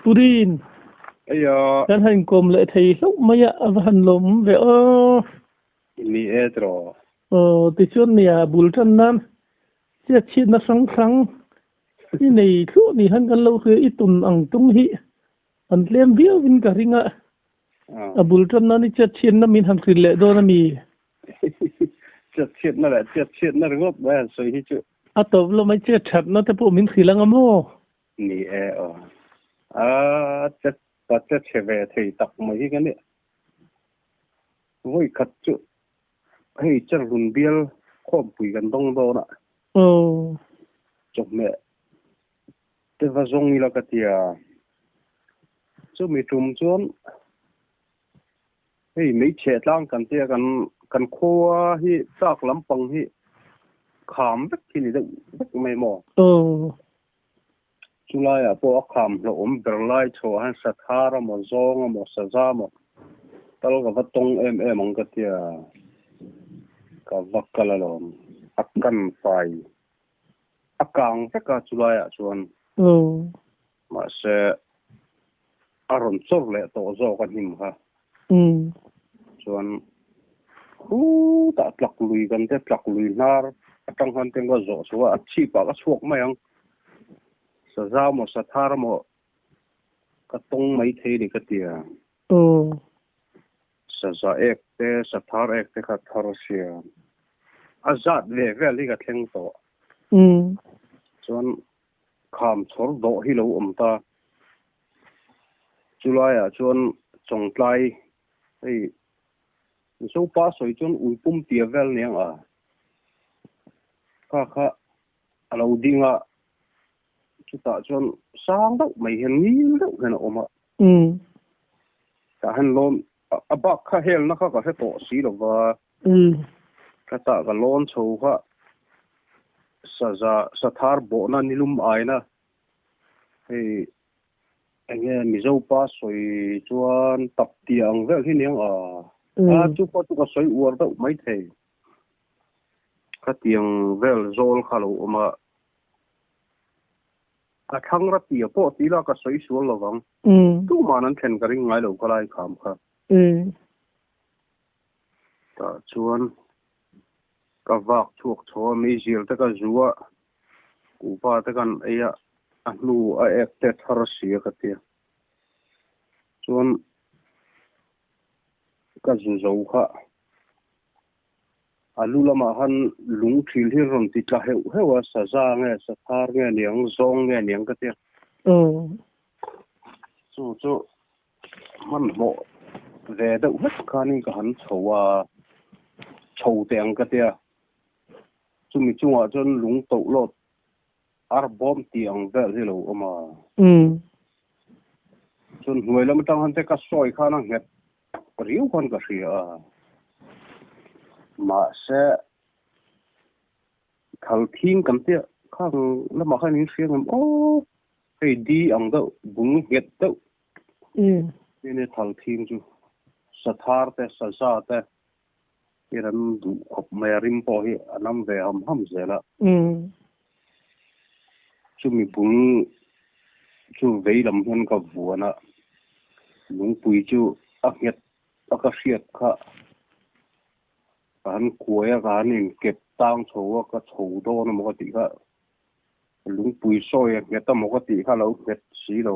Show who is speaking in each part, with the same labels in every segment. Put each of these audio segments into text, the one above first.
Speaker 1: Purin
Speaker 2: Eia.
Speaker 1: Kan han inkawm leh thei hlauh mai a, a va han lawm ve aw.
Speaker 2: Ni e tiraw.
Speaker 1: Aw, tichuan nia bul tan nan chiat chhiatna hrang hrang i nei thluah ni han kan lo hria i tun ang tum hi an tlem viau in ka ring a, a bul tan nan i chiat chhiatna min han hrilh leh dawn a mi?
Speaker 2: Chiat chhiatna leh chiat chhiatna ringawt mai han sawi hi chu.
Speaker 1: A tawp lo mai chiat thatna te pawh min hrilh ang a maw?
Speaker 2: Ni e aw. A che ka che chhe ve thei tak mai hi ka nia. Vawi khat chu hei Cherhlun bial khawmpui kan dawng dawn a.
Speaker 1: Aw.
Speaker 2: Chawhmeh te va zawng ila ka tia. Chumi tum chuan hei meichhe tlang kan tia kan kan khua hi tlak lampang hi kham vek hi ni deuh vek mai maw?
Speaker 1: Aw.
Speaker 2: Chulaiah pawh a kham hlauhawm ber lai chhoh han sa thar a maw, zawng a maw, sa za maw, tal ka va tawng em em ang ka tia, ka va kal alawm. A kan fai a kang vek a chulaiah chuan. Mahse a rawn chawr leh tawh zawk a hnim kha. Chuan khutah tlak lui kan te tlak lui hnar atang khan teng ka zawh chho a, a chhip ah ka chhuak mai ang. Saza maw sathar maw ka tawng mai thei ni ka tia. Saza ek te sathar ek te kha thar sia. A zat ve vel hi ka thleng tawh. Chuan kham chhawr dawh hi lo awm ta. Chulaiah chuan Chawngtlai hei Zopa sawi chuan Uipum tia vel niang a, kha kha a lo ding a, chutah chuan sang deuh mai hian ngil deuh hian a awm a. Tah hian lawn a bak kha helna kha ka hre tawh si lo va, ka tah ka lawn chho kha saza sathar bawhna nilum aina Hei enge Mizo pa sawi chuan tap tih ang vel hi niang a, a chu pawh chu ka sawi uar deuh mai thei. Khatiang vel zawl kha lo awm a, a thlang ra tia pawh ti ila ka sawi sual lo vang. Tuman an thlen ka ring ngai lo ka lai kham kha. Tah chuan ka vak chhuak chho a, meizial te ka zu a, kuhva te kan ei a, a hnu a ek te thar si a ka ti a. Chuan ka zu zo kha a lu lamah khan lung thil hi rawn ti tla heuh heuh a, saza nge sathar nge niang, zawng nge niang ka ti a. Chu chu Hmanhmawh ve deuh hlek khanin ka han chho a, chho teh ang ka tia. Chumi chungah chuan lung toh lawt ar bawm tih ang vel hi a lo awm a. Chuan hnuai lam atang khan te ka sawi khan a nghet riau khan ka hria a. Mahse thal thing kan tia khang lamah khan in hria ngam aw hei di ang deuh bul nghet deuh Hei thal thing chu sathar te saza te hi ran duh khawp mai a rim pawh hi a nam ve ham ham zel a. Chumi bul chu vei lam hian ka vuan a, lungpui chu a nghet a ka hriat kha ka han kuai a ka han inkep tang chho a ka chho dawn emaw ka tih kha. Lungpui sawi a nghet a maw ka tih kha lo nghet si lo.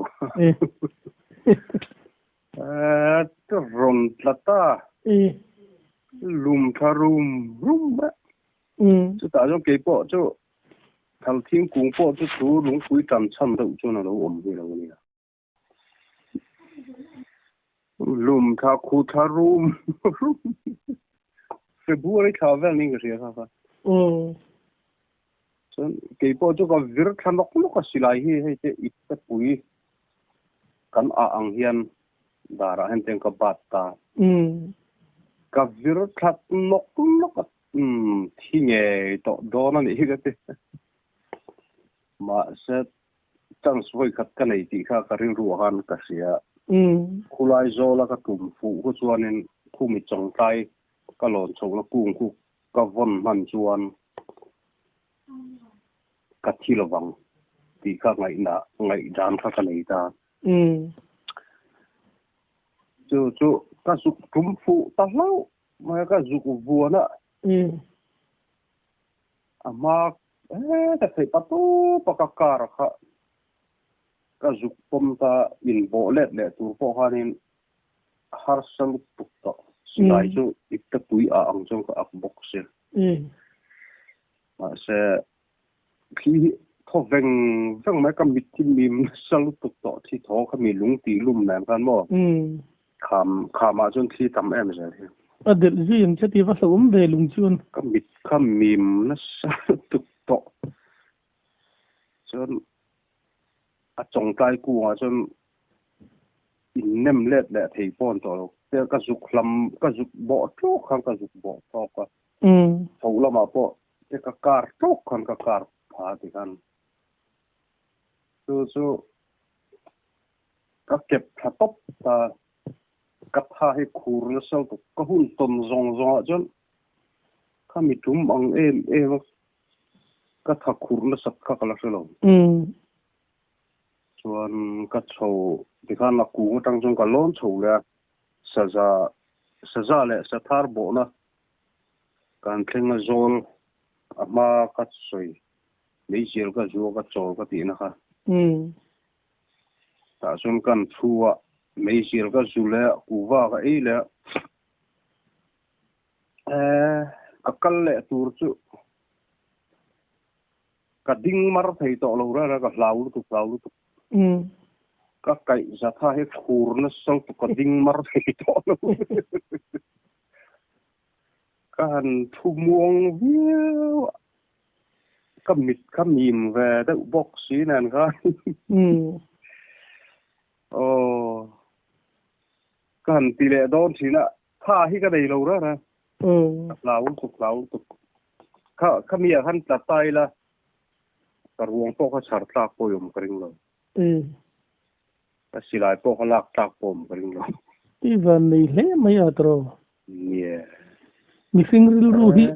Speaker 2: Ka rawn tla ta. Lum tha rum rum mai. Chutah chuan kei pawh chu thal thingkung pawh chu chu lungpui tan chhan deuh chuan a lo awm hi lo nia. Lum tha khu tha rum rum. February thla vel niin ka hria kha kha. Chuan kei pawh chu ka vir thla nawk nawk a silai hi hei te ip te pui kan ah ang hian darah hian tiang ka bat ta. Ka vir thla nawk nawk a thi ngei tawh dawn a nih hi ka ti. Mahse chance vawi khat ka nei tih kha ka rilru ah khan ka hria. Khulai zawla ka tum fuh khu chuanin khumi chawngtlai ka lawn chhohna kung khu ka vawn hman chuan ka thi lovang tih kha ngaihna ngaihdan kha ka nei ta. Chu chu ka zuk tum fuh ta hlauh mai a, ka zuk vuan a. A hma heta theih pa tawp a ka car kha ka zuk pawm ta inbawh let leh tur pawh khanin harsa lutuk tawh. Silai chu ipte pui ah ang chuan ka ak bawk si. Mahse thli hi thaw veng veng mai ka mit hi mim nasa lutuk tawh thi thaw kha mi lung tih lum nen khan maw kham khamah chuan thli tam em zel hi.
Speaker 1: A delh zui ang che tih va hlauhawm ve lung chuan.
Speaker 2: Ka mit kha mim nasa lutuk tawh chuan a chawngtlai kungah chuan innem let leh thei pawn tawh lo ka zuk hlam ka zuk bawh tawk khan ka zuk bawh tawk a chho lamah pawh te ka kar tawk khan ka kar pha ti khan chu chu ka kep thla tawp ta ka tha hi khur nasa lutuk ka hun tawn zawng zawng ah chuan kha mi tum ang em em a ka tha khur nasat kha ka la hre lo chuan ka chho tikhan a kung atang chuan ka lawn chho leh a saza saza leh sathar bawhna Kan thleng a zawl a hma ka sawi meizial ka zu a ka chawl ka tihna kha. Tah chuan kan thu a meizial ka zu leh a kuva ka ei leh a eh ka kal leh tur chu ka ding mar thei tawh lo reng reng ka hlau lutuk hlau lutuk. Ka kaih zatha hi khur nasa lutuk ka ding mar thei tawh lo. Ka han thu muang viau a, ka mit kha mim ve deuh bawk si nen khan aw ka han ti leh dawn thin a, tha hi ka nei lo reng reng, ka hlau lutuk hlau lutuk, kha kha mi ah khan tla ta ila ka ruang pawh kha chhar tlak pawh i awm ka ring lo. Ka silai pawh ka lak tlak pawh awm ka ring lo.
Speaker 1: I van nei hle mai a tawh.
Speaker 2: Nie.
Speaker 1: Mihring rilru hi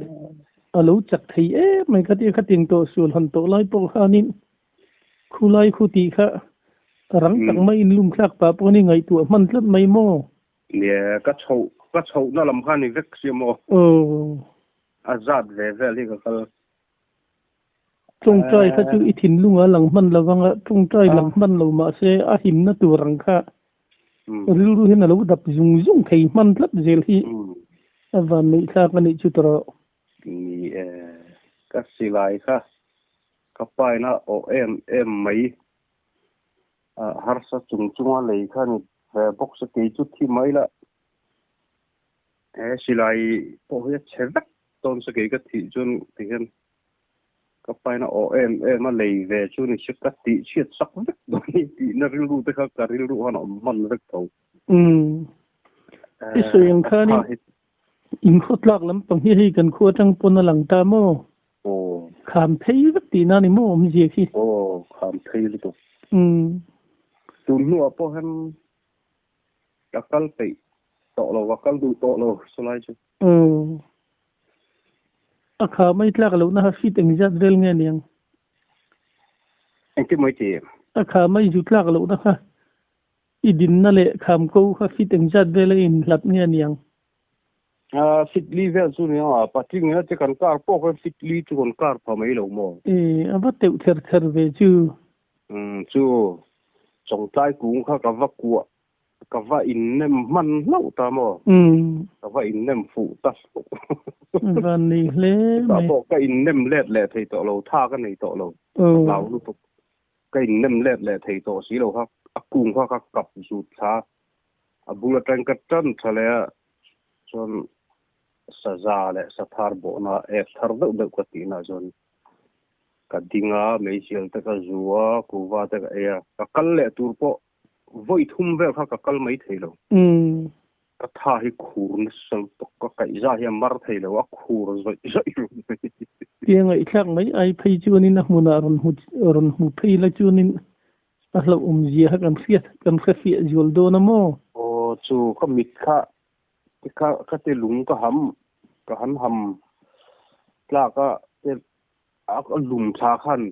Speaker 1: a lo chak thei em mai kha tia khatin tawh sual han tawh lai pawh khanin khulai khu tih kha rang tak mai in lum thlak pah pawh ni ngaihtuah hman tlat mai maw.
Speaker 2: Nie ka chhoh ka chhohna lam kha ni vek sia maw.
Speaker 1: Aw.
Speaker 2: A zat ve vel hi ka kal.
Speaker 1: Tawngtai kha chu i thinlung a lang hman lo vang a, tawngtai lang hman lo mahse a himna tur ang kha rilru hian a lo dap zung zung thei hman tlat zel hi a van neih thlak a nih chu tawh.
Speaker 2: Ni e, ka silai kha ka paina awh em em mai harsa chung chunga lei kha ni ve bawk se kei chu thi mai la he silai pawh hi a chhe vek Tawn sakei ka thih chuan tihian ka paina aw em em a lei ve chu ni se ka tih chhiat sak vek dawn ni tihna rilru te kha ka rilru khan a awm hman vek tho.
Speaker 1: Umm. I sawi ang khanin in khaw tlak lampang hi hei kan khua atang pawn a lang ta maw?
Speaker 2: Aw.
Speaker 1: Kham phei vek tihna ni maw awmzia khi?
Speaker 2: Aw, kham phei lutuk.
Speaker 1: Umm.
Speaker 2: Tun hnuah pawh hian ka kal peih tawh lo, ka kal duh tawh lo sawlai chu.
Speaker 1: Umm. A kha mai tlak lohna kha fit engzat vel nge niang?
Speaker 2: Engtin mai ti?
Speaker 1: A kha mai zu tlak lohna kha i dinna leh kham ko kha fit engzat vel a inhlat nge niang?
Speaker 2: Fit li vel chu niang a, patling ina che kan kar pawh khan fit li chu kan kar pha mai lo maw?
Speaker 1: E, a va teuh ther ther ve chu.
Speaker 2: Umm chu chawngtlai kung kha ka va kuah Ka va innem hman hlauh ta maw? Ka va innem fuh ta hlauh.
Speaker 1: Van nei hle mai.
Speaker 2: Chutah pawh ka innem let leh thei tawh lo, tha ka nei tawh lo. Ka hlau lutuk. Ka innem let leh thei tawh si lo kha, a kung kha ka kap zut thla a, a bul atang ka tan tha leh a, chuan saza leh sathar bawhna ek thar deuh deuh ka tihna chuan ka ding a, meizial te ka zu a, kuva te ka ei a, ka kal leh tur pawh Vawi thum vel kha ka kal mai thei lo. Ka tha hi khur nasa lutuk, ka kaihza hi a mar thei lo, a khur zawih zawih run mai.
Speaker 1: Tia ngaihthlak mai ai phei chuanin a hmunah rawn hmu rawn hmu phei la chuanin a hlauhawm zia kha kan hriat kan hrefiah zual dawn a maw?
Speaker 2: Aw chu ka mit kha ka ka ti lung ka ham ka han ham tlak a a lum thla khan.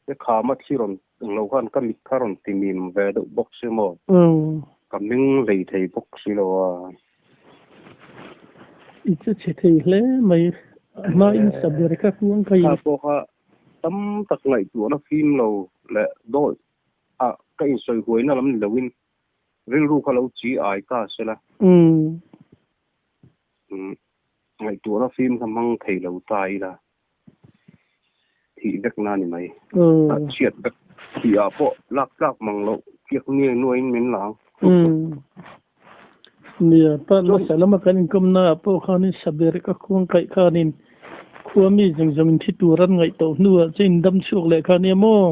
Speaker 2: Te khama thli rawn englo khan ka mit kha rawn ti mim ve deuh bawk si maw? Ka meng lei thei bawk si lo a.
Speaker 1: I che chhe thei hle mai. A hma in saber kha kuang ka in.
Speaker 2: Kha pawh kha tam tak ngaihtuahna fim lo leh dawi a ka insawi huaina lam ni loin rilru kha lo chi ai ta se la. Ngaihtuahna fim kha hmang thei lo ta ila. Thih vek na ni mai. Chhiat vek thih ah pawh lak tlak mang loh kiak nuai nuaiin min la ang.
Speaker 1: Nia, tan hmasa lama kan inkawmna ah pawh khanin Saber ka khuang kaih khanin khua mi zawng zawng in thi tur an ngaih tawh hnuah che in dam chhuak leh kha nia maw?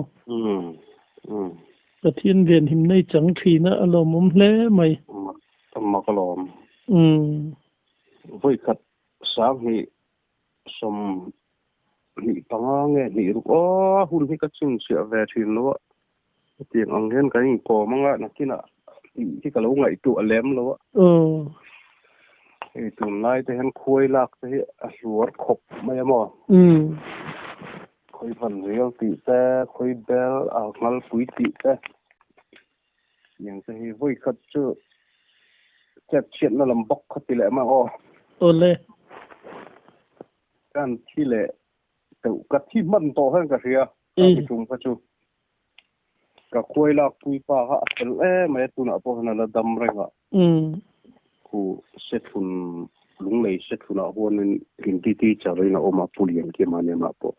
Speaker 1: Pathian ven him nei chang thin a, a lawmawm hle mai.
Speaker 2: Mak alawm. Vawikhat 2000 25 nge hnih ruk aw hun hi ka chhinchhiah ve thin lo a, hetiang ang hian kan inkawm anga nakinah tih hi ka lo ngaihtuah lem lo a. Hei tunlai te hian khuai lak te hi a hluar khawp mai a maw? Khawi van rial tih te, khawi bel a ngalpui tih te, tiang te hi vawi khat chu chet chhiatna lam bawk kha ti leh mai aw.
Speaker 1: Awle.
Speaker 2: Kan thi leh deuh ka thi hman tawh hian ka hria ka mi tum kha chu ka khuai lak pui pa kha a fel em mai a tunah pawh hian a la dam reng a. Khu sethlun lunglei sethlunah huanin hindi teacher in a awm a Pu Liankima nen ah pawh.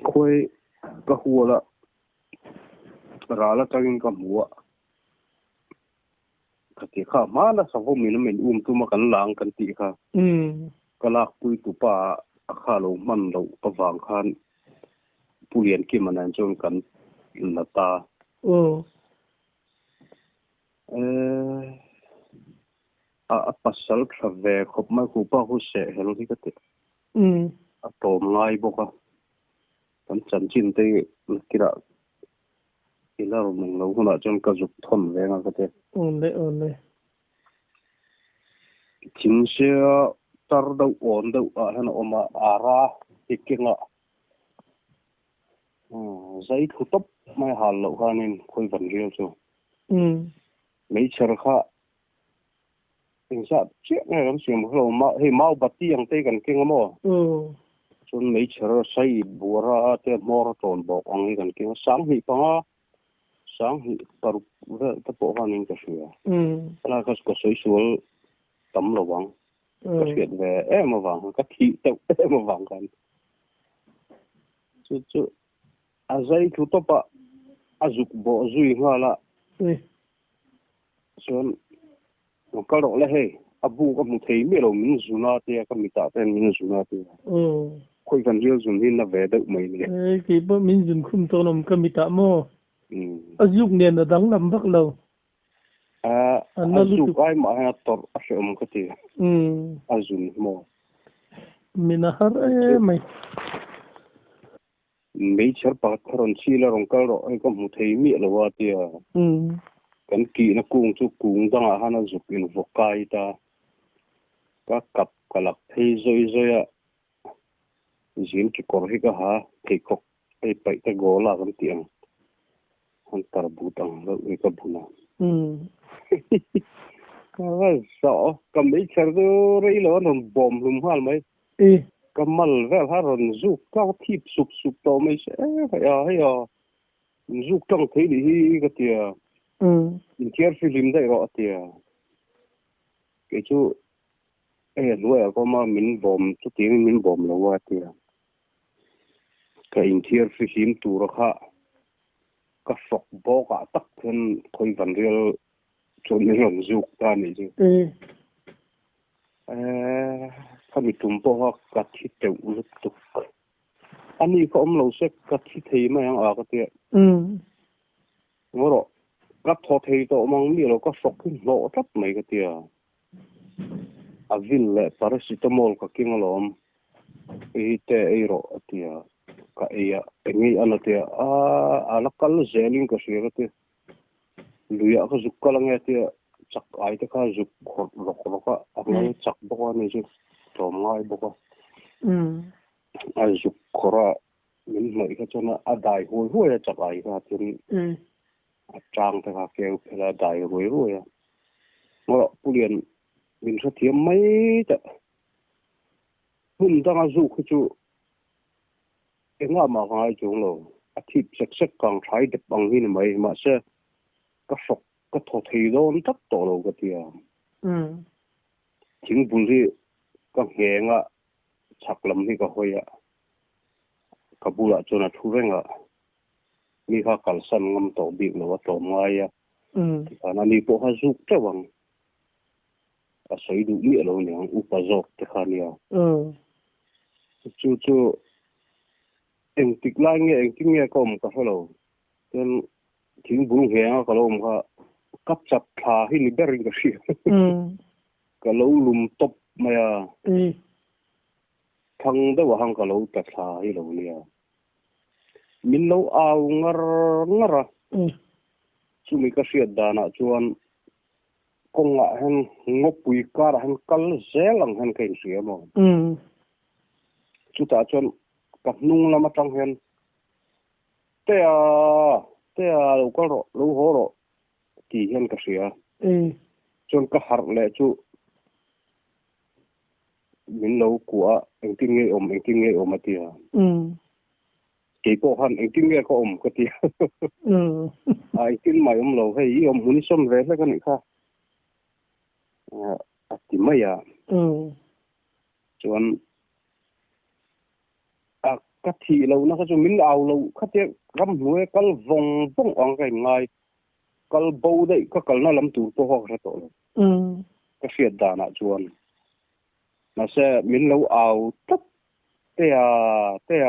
Speaker 2: Khuai ka hual a ral atangin ka hmu a, ka ti kha hmana savawm in min um tum a kan lang kan tih kha ka lakpui tupa a kha lo hman loh avang khan Pu Liankima nen chuan kan la ta. A pasal tha ve khawp mai khu pa khu seh hel hi ka ti. A tawm ngai bawk a. Kan chanchin te hi nakirah i la rawn eng lo hunah chuan ka zuk thawn ve anga ka ti.
Speaker 1: Awle awle.
Speaker 2: Thingsia tar deuh awn deuh ah hian a awm a, ara hi keng a zai thlu tawp mai hal loh khanin khawi van rial chu. Meichher kha Engzah chiah nge kan siam hlawm lo ma hei mau bati ang te kan keng a maw? Chuan meichher sai buara te hmawr a tawn bawk ang hi kan keng a, 2005, 2006 vel te pawh khanin ka hria. Helai kha ka sawi sual tam lo ang, ka hriat ve em avang khan, ka thih deuh em avang khan. Chu chu a zai thu tawp a, a zuk bawh zui nghal a. Chuan kal rawh le hei, a bu ka hmu thei miah lo min zun a tia ka mitah te hian min zun a tia. Khawi kan rial zun hi na ve deuh mai ni.
Speaker 1: Hei kei pawh min zun khum tawh lawm ka mitah maw? A zuk nen a danglam vak lo.
Speaker 2: A zuk ai mah hian a tawrh a hrehawm ka ti. A zun hi maw?
Speaker 1: Min a har em mai.
Speaker 2: Meichher pakhat kha rawn chhil a rawn kal rawh hei ka hmu thei miah lo a tia kan kihna kung chu kung dangah khan a zuk in vaw kai ta ka kap ka lak phei zawi zawi a zin kekawr hi ka ha pheikhawk hei paih te goal a kan tih ang han tar but ang deuh hi ka bun a ka zawh ka meichher chu rei lo an rawn bawm hlum nghal mai. Ka mal vel kha rawn zuk tlang thip sup sup tawh mai se hei a hei a in zuk tlang thei nih hi ka ti a in thiar fihlim daih rawh a ti a kei chu hei a hnuaiah ka awm a min bawm chutiangin min bawm lo a ti a ka inthiar fihlim tura kha ka hrawk bawkah tak hian khawi van rial chuan min rawn zuk ta a nih chu. Ka mi tum pawha ka thi teuh lutuk. A ni ka awm lo se ka thi thei mai ang a ka tia. Ngaw rawh, ka thaw thei tawh mang miah lo, ka hrawk hi hlawh tlat mai ka tia. A vil leh paracetamol ka keng alawm, hei hi te ei rawh a tia. Ka ei a, eng nge i an a tia, a la kal zelin ka hria ka tia. Luiah ka zuk kal ange tia chak ai te kha zuk khawrh rawk rawk a, a ngal chak bawk a ni chu tlawm ngai bawk a. A zuk khawrh a, Min hnawih kha chuan a dai huai huai a chak ai kha chuan a tang te kha keu phel a dai ruai ruai a. Ngawrh Pulian min hrethiam mai teh. Hmun danga zuk hi chu engah mah ka ngai chuang lo. A thip sek sek kang thai dep ang hi ni mai. Mahse ka hrawk ka thaw thei dawn tak tawh lo ka ti a. Thingbul hi ka ngheng a, chhak lam hi ka hawi a. Ka bulah chuan a thu reng a, mi kha kalsan ngam tawh bik lo a tlawm ngai a, tikhan ani pawh kha zuk teuh ang, a sawi duh miah lo niang upa zawk te kha nia. Chu chu engtik lai nge engtin nge ka awm ka hre lo, chuan thingbul ngheng a ka lo awm kha ka chap thla hi ni berin ka hria, ka lo lum tawp mai a. Thang deuh ah ka lo tla thla hi lo nia. Min lo au ngar ngar a. Chumi ka hriat danah chuan kawngah hian ngawpui karah hian kal zel ang hian ka inhria maw. Chutah chuan ka hnung lam atang hian Tea, Tea lo kal rawh, lo haw rawh tih hian ka hria. Chuan ka harh leh chu Min lo kuah a, engtin nge i awm, engtin nge i awm a ti a. Kei pawh khan engtin nge ka awm ka ti a. A engtin mah i awm lo, hei i awm hmun i sawn ve hlek a nih kha a ti mai a. Chuan a ka thih lohna kha chu min au lo khatia ramhnuai kal vawng vawng ang ka inngai, kal bo daih ka kalna lam tur pawh kha ka hre tawh lo. Ka hriat danah chuan mahse min lo au tlat tea tea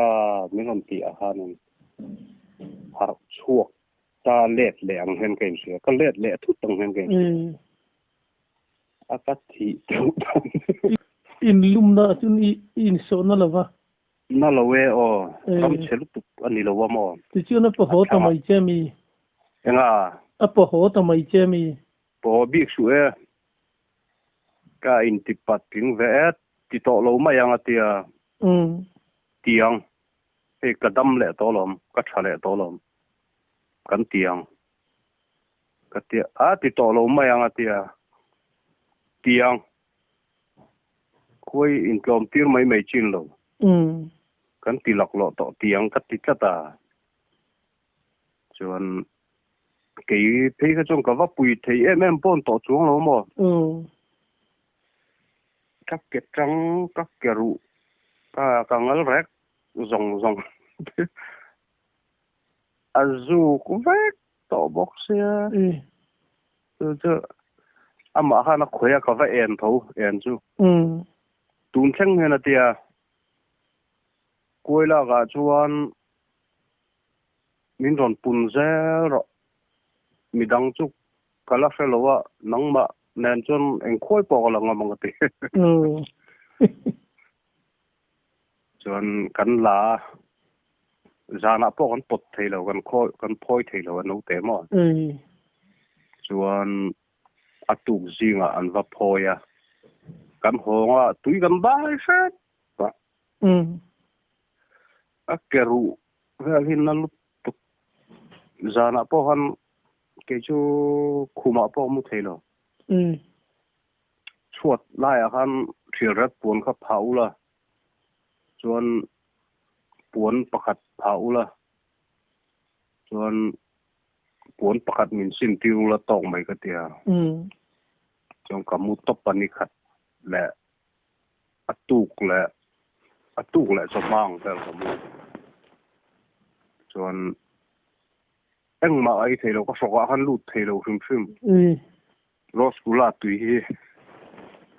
Speaker 2: min rawn tih ah khanin harh chhuak ta let leh ang hian ka inhria ka let leh thut ang hian ka inhria a ka thih teuh dan.
Speaker 1: In lumna ah chuan i insawhna lo va.
Speaker 2: Na lo e aw, ram chhe lutuk a ni lo a maw?
Speaker 1: Tichuan a pahaw ta mai che mi?
Speaker 2: Enga?
Speaker 1: A pahaw ta mai che mi?
Speaker 2: Paw bik suh e, ka inti patling ve e, ti tawh lo mai ang a tia. Tiang, hei ka dam leh tawh lawm, ka tha leh tawh lawm, kan tiang ka tia, a ti tawh lo mai ang a tia. Tiang, khuai intlawm tir mai mai chin lo, kan ti laklawh tawh tiang ka ti tlat a. Chuan kei phei kha chuan ka va pui thei em em pawn tawh chuang lo maw? Ka ke tang, ka ke ruh, ka ka ngal rek zawng zawng a zuk vek tawh bawk sia. Chu chu amah khan a khawih a ka va en tho en chu. Tun thleng hian a tia kuai lakah chuan Min rawn pun zel rawh. Midang chu ka la hre lo a, nangmah nen chuan engkhuai pawh ka la ngam ang ka ti. Chuan kan la a, zanah pawh kan pawt thei lo, kan khawi kan phawi thei lo a naute maw. Chuan a tuk zingah an va phawi a, kan hawng a, tui kan bai hret a. A ke ruh vel hi na lutuk. Zanah pawh khan kei chu khumah pawh mu thei lo. Chhuat laiah khan thial rat puan kha phah ula, chuan puan pakhat phah ula, chuan puan pakhat min sin tir ula tawk mai ka ti a. Chuan ka mu tawp a ni khat leh A tuk leh a tuk leh chawhma ang vel ka mu. Chuan engmah a ei thei lo, ka hrawkah khan lut thei lo hrim hrim. Rosgulla tui hi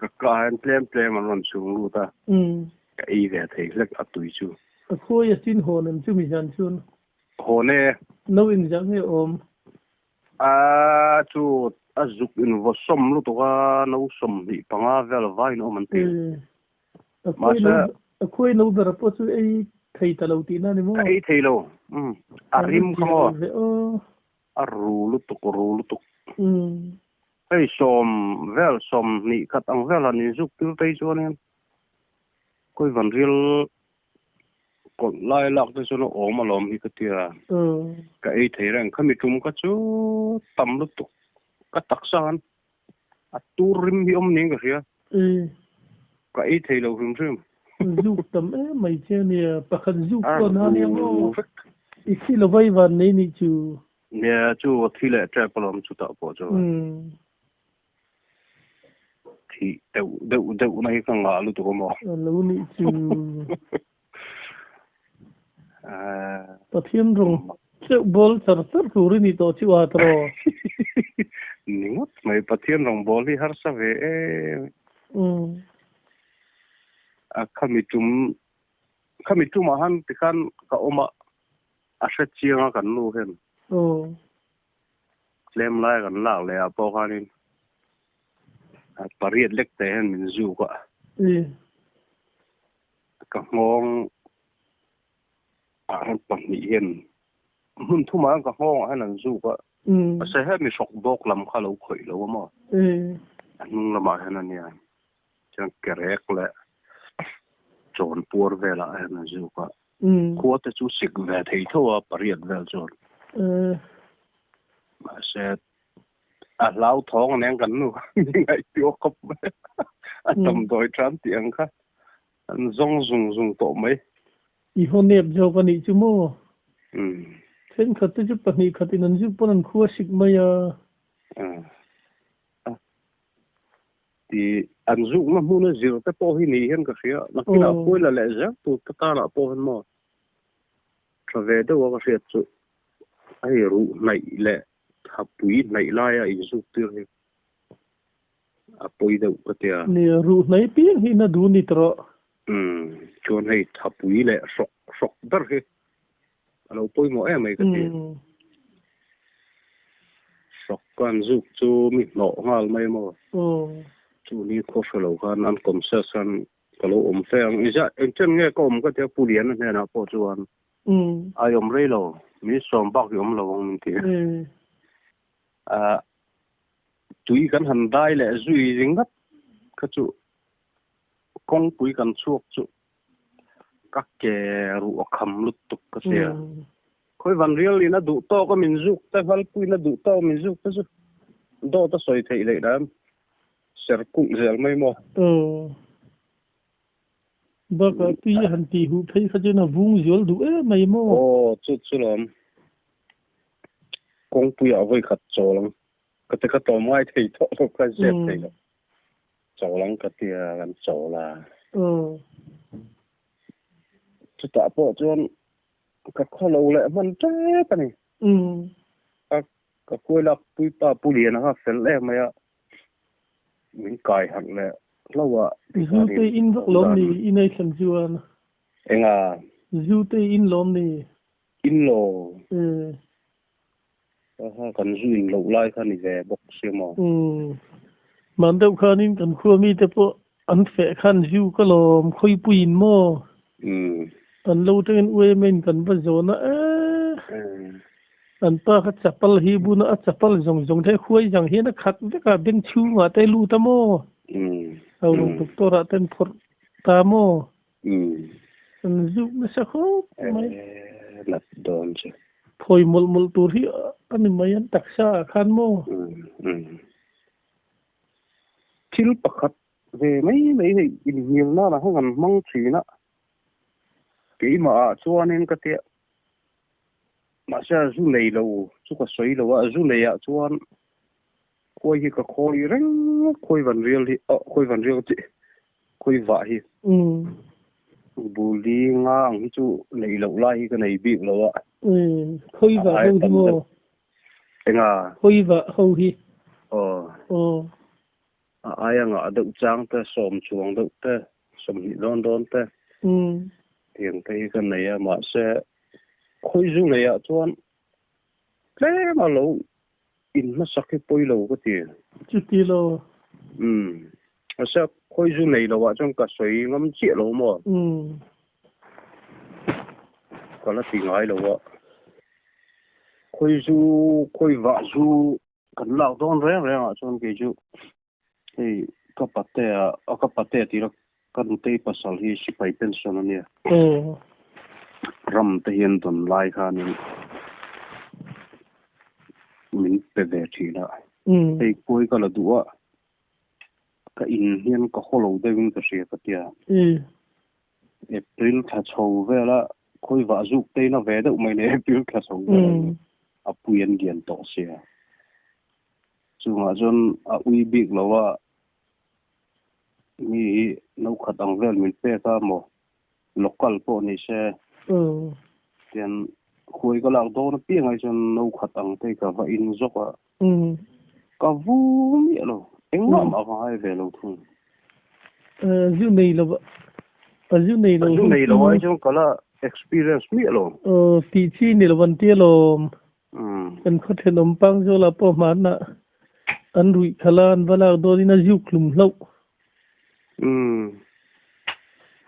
Speaker 2: ka kah hian tlem tlem an rawn chhung lut a, ka ei ve thei hlek a tui chu.
Speaker 1: A khawi a chin hawn em chumi hian chuan?
Speaker 2: Hawn e.
Speaker 1: No inziah nge awm?
Speaker 2: A chu a zuk in vaw sawm lutuk a, no 25 vel vaiin awm an ti.
Speaker 1: Mahse a khuai no ber pawh chu ei thei ta lo tihna a ni maw?
Speaker 2: Ka ei thei lo. A rim kha maw? A ru lutuk, ru lutuk. Hei sawm vel, 20 khat ang vel han inzuk tir phei chuanin khawi van rial. Kawlh lai lak te chuan a awm alawm hi ka tia. Ka ei thei reng. Khami tum kha chu tam lutuk ka taksa khan a tur rim hi awm niin ka hria. Ka ei thei lo hrim hrim.
Speaker 1: Zuk tam em mai che ania. Pakhat zuk pawh an ania maw? I thi lo vai van nei nih chu.
Speaker 2: Nia chu a thi leh tep alawm chutah pawh chuan. Thih deuh deuh deuh na hi ka ngah lutuk a maw?
Speaker 1: A lo nih chu. Pathian rawng tleuh bawl char char tur i nih tawh chu a tawh.
Speaker 2: Ni ngawt mai, Pathian rawng bawl hi harsa ve em. A khami tum khami tumah han tikhan ka awm a, a hre chiang a kan nu hian. Tlem lai kan lak leh ah pawh khanin pariat lek te hian min zuk a. Ka nghawng ah hian pahnih hian hmun thumah hian ka nghawng ah hian an zuk a. Mahse hemi hrawk bawk lam kha lo khawih lo a maw? A hnung lamah hian a nia. Chuan kerek leh chawn puar velah hian an zuk a. Khua te chu sik ve thei tho a pariat vel chuan. Mahse a hlauthawng a nen kan nu mi ngaihtuah khawp mai a damdawi tan tih ang kha an zawng zung zung tawh mai.
Speaker 1: I haw nep zawk a nih chu maw? Thenkhat te chu pahnih khat in an zuk pawn an khua sik mai a.
Speaker 2: Ti an zukna hmuna zir te pawh hi ni hian ka hria. Nakinah pawh la leh zel tur te karah pawh hian maw tha ve deuh a ka hriat chu hei ruh hnaih leh thapui hnaih laia inzuk tir hi a pawi deuh ka tia.
Speaker 1: Nia, ruh hnaih piang hi na duh ni tawh.
Speaker 2: Umm, chuan hei thapui leh hrawk hrawk ber hi a lo pawimawh em mai ka ti. Hrawk ka an zuk chu mi hnawh nghal mai maw? Chu ni khaw hre lo khan an kawmsas khan ka lo awm fe ang. Inzah engchen nge ka awm ka tia Pu Liana hnenah pawh chuan ai awm rei lo, min sawm bak i awm lo ang min ti. Tui kan han dai leh zui ringawt kha chu kawngpui kan chhuak chu Ka ke ruh a kham lutuk ka hria. Khawi van rial in a duh tawk a min zuk te, Valpuiin a duh tawk a min zuk te chu dawt a sawi theih leh dan ser kulh zel mai maw?
Speaker 1: Aw. Bakah tui a han tih huh phei kha chuan a vung zual duh em mai maw?
Speaker 2: Aw, chu chu lawm. Kawngpuiah vawi khat chawl ang. Ka ti ka tlawm ngai thei tawh lo, ka zep thei lo. Chawl ang ka tia kan chawl a. Chutah pawh chuan ka khaw lo leh hman tep a ni. Ka ka kuai lak puipa Pu Liana kha fel em mai a, min kai harh leh hlauh a.
Speaker 1: Zu te in vak lawm ni i nei thlen chuan?
Speaker 2: Enga?
Speaker 1: Zu te in lawm ni?
Speaker 2: In lo. Kan zu in loh lai kha ni ve bawk sia maw?
Speaker 1: Umm. Hman deuh khanin kan khua mite pawh an feh khan zu ka lawm khawipui in maw?
Speaker 2: Umm.
Speaker 1: An lo tangin uaim in kan va zawn a eh. An pa kha chapal hi buna a chapal zawng zawng te khuai zang hian a khat vek a beng chhungah te lut a maw?
Speaker 2: Umm.
Speaker 1: Haulawng doctor ah ten phawrh ta maw?
Speaker 2: Umm.
Speaker 1: An zuk nasa khawp mai.
Speaker 2: Eh, nat dawn chu.
Speaker 1: Phawi mawlh mawlh tur hi a ni mai an taksa ah khan maw?
Speaker 2: Umm. Thil pakhat ve mai mai hei inhnial nan ah khan kan hmang thin a. Keimah ah chuanin ka tia mahse a zu nei lo chu ka sawi lo a, zu nei ah chuan khawi hi ka khawi reng khawi van rial hi oh khawi van rial chi khawi vah hi buli nga ang hi chu neih loh lai hi ka nei bik lo a
Speaker 1: khawi vah ho hi maw
Speaker 2: enga
Speaker 1: khawi vah ho hi
Speaker 2: aw
Speaker 1: aw
Speaker 2: a aia ngah deuh chang te sawm chuang deuh te sawmhnih dawn dawn te tiang te hi ka nei a mahse khawi zu nei ah chuan tlem a lo In hmasak hi pawi lo ka ti.
Speaker 1: Chuti lo.
Speaker 2: Umm. Mahse khawi zu nei lo ah chuan ka sawi ngam chiah lo maw?
Speaker 1: Umm.
Speaker 2: Ka la ti ngai lo a. Khawi zu, khawi vah zu kan lak dawn reng reng ah chuan kei chu hei ka patea, a ka patea tih la ka nutei pasal hi sipai pension a nia.
Speaker 1: Aw.
Speaker 2: Ram te hian dawn lai khanin min pe ve thin a. Hei khuai ka la duh a, ka in hian ka haw lo deuhin ka hria ka tia. April thla chho vela khawi vah zuk te in a ve deuh mai nei April thla chho vela a pui an lian tawh sia. Chungah chuan a ui bik lo a, mi hi no khat ang vel min pek a maw local pawh ni se tian khuai ka lak dawn apiang ai chuan no khat ang te ka va in zawk a, ka vu miah lo, engmah mah ka ngai ve lo thung.
Speaker 1: Zu nei lo a zu nei lo
Speaker 2: zu nei lo ai chuan ka la experience miah lo.
Speaker 1: Tih chi ni lo an tia lawm. Kan khaw thenawm pang zawlah pawh hmanah an ruih khalh a, an va lak dawnin a ziuk hlum hlauh.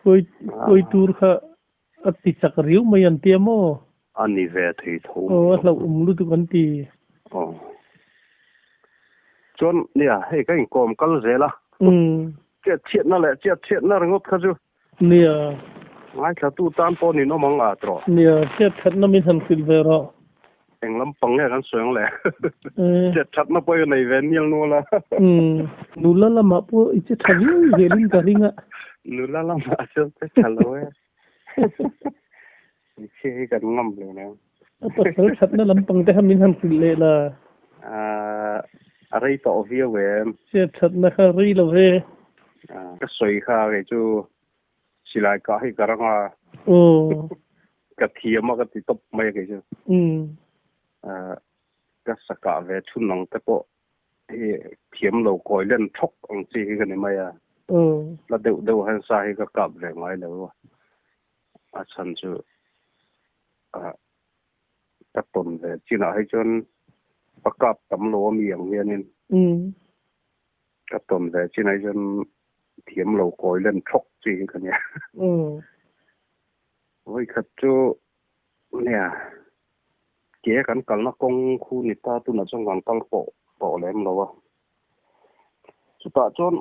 Speaker 1: Khawi tur kha a ti chak riau mai an tia maw?
Speaker 2: A ni ve thei tho
Speaker 1: mai. Aw, a hlauhawm lutuk an ti.
Speaker 2: Aw. Chuan nia, hei ka inkawm kal zel a. Chiat chhiatna leh chiat chhiatna ringawt kha chu.
Speaker 1: Nia.
Speaker 2: Ngaithlatu tan pawh ninawm ang a tawh.
Speaker 1: Nia, chiat thatna min han hrilh ve rawh.
Speaker 2: Eng lampang nge kan sawi ang le? Chiat thatna pawh i nei ve nial nual a.
Speaker 1: Nula lamah pawh i che tha viau zelin ka ring a.
Speaker 2: Nula lamah chuan che tha lo e. Hmeichhia hi kan ngam hle nen.
Speaker 1: A pasal thatna lampang te kha min han hrilh leh la.
Speaker 2: A rei tawh viau em?
Speaker 1: Chiat thatna kha rei lo ve.
Speaker 2: Ka sawi kha kei chu silai kah hi ka rang a. Ka thiam a ka ti tawp mai a kei chu. Ka sa kah ve chhun ang te pawh hi thiam lo kawi len thawk ang chi hi ka ni mai a. La deuh deuh hian sa hi ka kap ve ngai lo a. A chhan chu ka tawn ve chinah hi chuan ka kap tam lo a mi ang hianin. Ka tawn ve chin ai chuan thiam lo kawi len thawk chi hi ka nia. Vawikhat chu nia ke kan kalna kawng khu ni ta tunah chuan kan kal pawh tawh lem lo a. Chutah chuan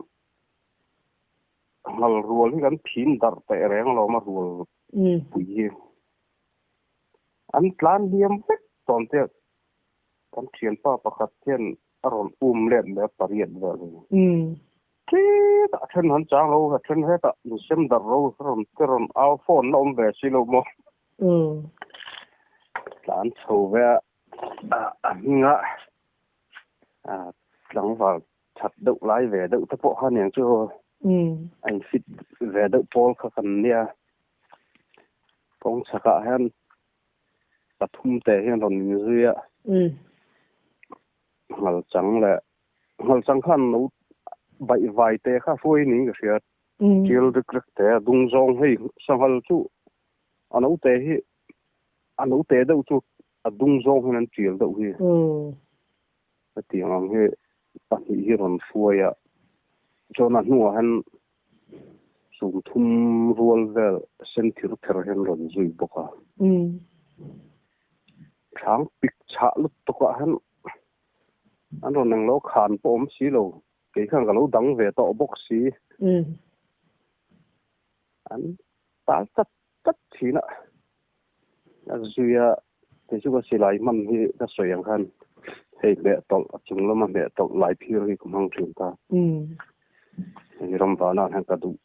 Speaker 2: ngal rual hi kan phin darh teh reng alawm a rual pui hi. An tlan hliam vek tawn te Kan thianpa pakhat hian a rawn um let leh a pariat vel hi. Tletah a then han chang lo, a then hetah insem darh ro rawn te rawn au phone la awm ve si lo maw. Tlan chho ve a a hminga tlangval that deuh lai ve deuh te pawh kha aniang chu a in fit ve deuh pawl kha kan nia. Kawng chhakah hian pathum te hian rawn in zui a. Ngalchang leh ngalchang khan no baih vai te kha hruai niin ka hria. Tial rik rek te a dung zawng hei sanghal chu a no te hi a no te deuh chu a dung zawng hian an tial deuh hi. Hetiang ang hi pahnih hi rawn hruai a. Chuan a hnuah hian Sumthum rual vel sen thir ther hian rawn zui bawk a. Thlang pik chhah lutuk ah hian an rawn englo khan pawh awm si lo. Kei khan ka lo dang ve tawh bawk si. An tal chat chat thin a. A zui a, kei chu ka silai hman hi ka sawi ang khan hei hmeh tawlh a chung lama hmeh tawlh lai phir hi ka hmang thin ta. Hei ram vanah hian ka duh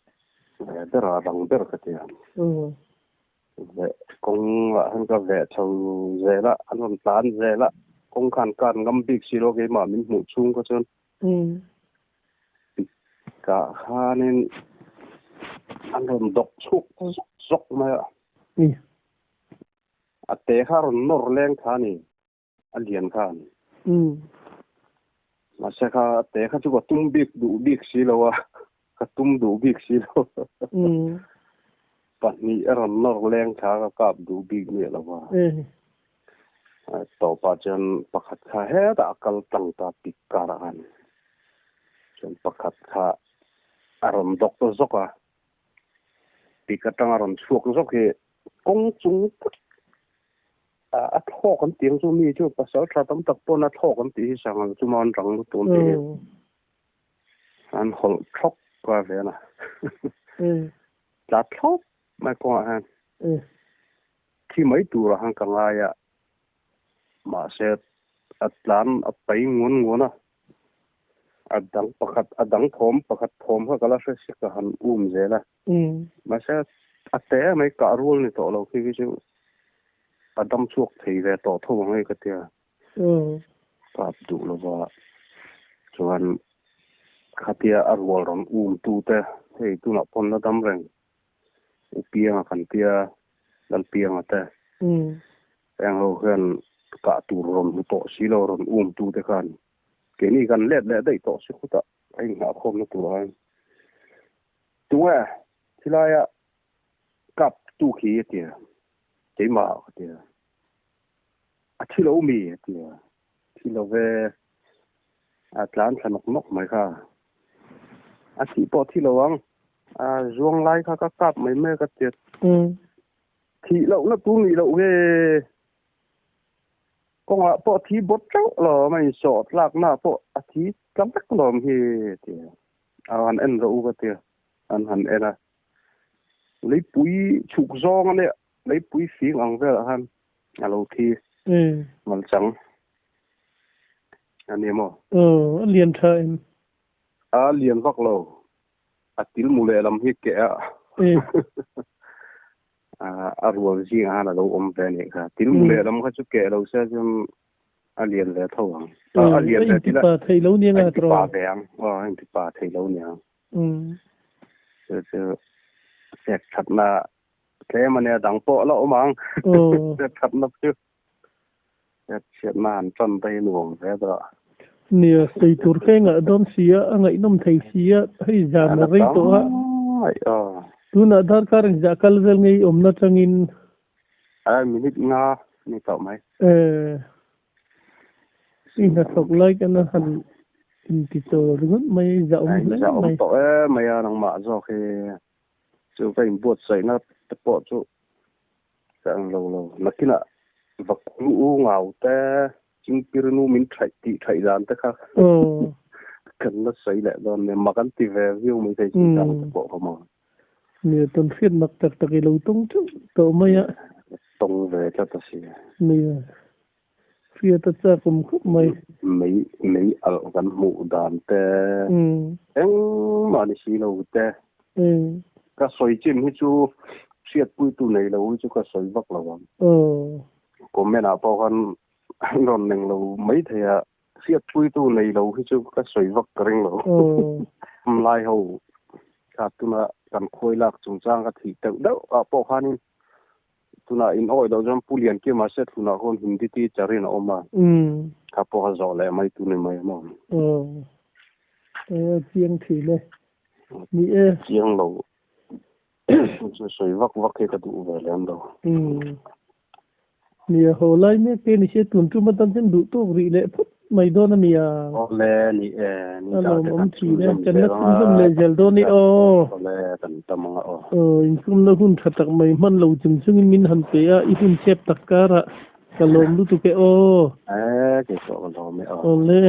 Speaker 2: ve ber a, rang ber ka ti a. Veh kawngah hian ka veh chho zel a, an rawn tlan zel a, kawng khan kan ngam bik si lo keimah min hmuh chhung kha chuan. Kah khanin an rawn dawk chhuak ta zawk zawk mai a. A te kha a rawn nawr leng kha a ni, a lian khan. Mahse kha a te kha chu ka tum bik duh bik si lo a, ka tum duh bik si lo. Pahnih a rawn nawr leng kha ka kap duh bik miah lo va. Tawpah chuan pakhat kha hetah a kal tlang ta pik karah khan. Chuan pakhat kha a rawn dawk ta zawk a. Pik atanga rawn chhuak zawk hi kawng chung tak a thlawk an tih ang chu mi chu pasal tha tam tak pawn a thlawk an tih hi sanghal chu maw an rang lutuk an tih hi. An hawlh thlawk ka ve na. Tla thlawp mai kawngah hian. thi mai turah khan ka ngai a, mahse a tlan a pai nguan nguan a, a dang pakhat a dang thawm pakhat thawm kha ka la hre si ka han um zel a, mahse a te mai kah rual ni tawh lo khi khi chu a dam chhuak thei ve tawh tho ang hei ka tia. Kap duh lova chuan khatia a rual rawn um tute hei tunah pawn la dam reng U Pianga kan tia Lalpianga te heng ho hian kah tur rawn hmu tawh si lo rawn um tute khan keini kan let leh daih tawh si khutah a inghahkhawmna tur ah hian tunge thilaia kap tu khi a tia keimah ka tia. A thi lo mi a ti a, thi lo ve, a tlan thla nawk nawk mai kha. A thih pawh thi lo ang, a zuang lai kha ka kap mai mai ka ti a, thih lohna tur nih loh nge kawngah pawh thi bawt teuh lawm a insawh tlakna pawh a thi tla vek lawm hi a ti a, a han en rawh u ka ti a, an han en a, leipui chhuk zawng a nia. Leipui fing ang velah khan a lo thi malchang a ni maw?
Speaker 1: Aw, a lian tha em?
Speaker 2: A lian vak lo, a til mu lehlam hi keh a a rual zingah khan a lo awm ve a nih kha. Til mu lehlam kha chu keh lo se chuan a lian ve tho ang. A lian ve tila
Speaker 1: a intipa thei lo nia
Speaker 2: nga a intipa ve ang. Aw, a intipa thei lo nia. Chu chu chet thatna Tlem a nia dang pawh a la awm ang. Thatna chu chhiatna han tan te hi nuam ve deuh a.
Speaker 1: Nia, sawi tur kha engah dawn si a, a ngaihnawm thei si a, hei zan a rei tawh a. Tunah darkar engzah kal vel ngei awmna tangin.
Speaker 2: A minute nga ni tawh mai.
Speaker 1: E, i hnathawk lai kana han inti chawl ringawt mai, zah awm hle mai.
Speaker 2: Zah awm tawh em mai a, nangmah zawk hi. Chu ka inbuatsaihna te pawh chu ka ang lo lo. Nakinah Vakul u ngau te, Chingpirinu min thaih tih thaih dan te kha kan la sawi leh dawn nia. Mak an ti ve viau mai thei chi dang te pawh kha maw.
Speaker 1: Nia, tawn hriat mak tak tak i lo tawng teuh tawh mai a.
Speaker 2: Tawng ve tlat a si.
Speaker 1: Nia. Hriat a chak awm khawp mai.
Speaker 2: Mei mei alh kan hmuh dan te engmah ni si lo te. Ka sawi chin hi chu hriatpuitu nei lo hi chu ka sawi vak lo ang. Comment ah pawh khan an rawn neng lo mai thei a, hriatpuitu nei lo hi chu ka sawi vak ka ring lo. Lai ho kha tuna kan khawi lak chungchang ka thih deuh deuh ah pawh khanin Tunah in awih loh chuan Pu Liankima se thlunah khawn Hindi teacher in a awm a, kha pawh a zawh leh mai tu ni mai maw?
Speaker 1: Aw, a chiang thin e. Ni e.
Speaker 2: Chiang lo chu sawi vak vak hi ka duh ve lem lo.
Speaker 1: Nia, haw lai mek te ni se tun tum atan chuan duh tawk rih leh phawt mai dawn a nia.
Speaker 2: Awle ni e, ni
Speaker 1: A
Speaker 2: dah
Speaker 1: lawm
Speaker 2: te
Speaker 1: awm
Speaker 2: kan
Speaker 1: thin e,
Speaker 2: chhunzawm
Speaker 1: kan la
Speaker 2: zel anga.
Speaker 1: chhunzawm leh zel dawn i aw.
Speaker 2: Awle kan tam anga aw.
Speaker 1: Aw, inkhumna hun tha tak mai hman lo chung chungin min han pe a, i hun chep tak karah ka lawm lutuk e aw.
Speaker 2: E, kei pawh ka lawm e aw.
Speaker 1: Awle.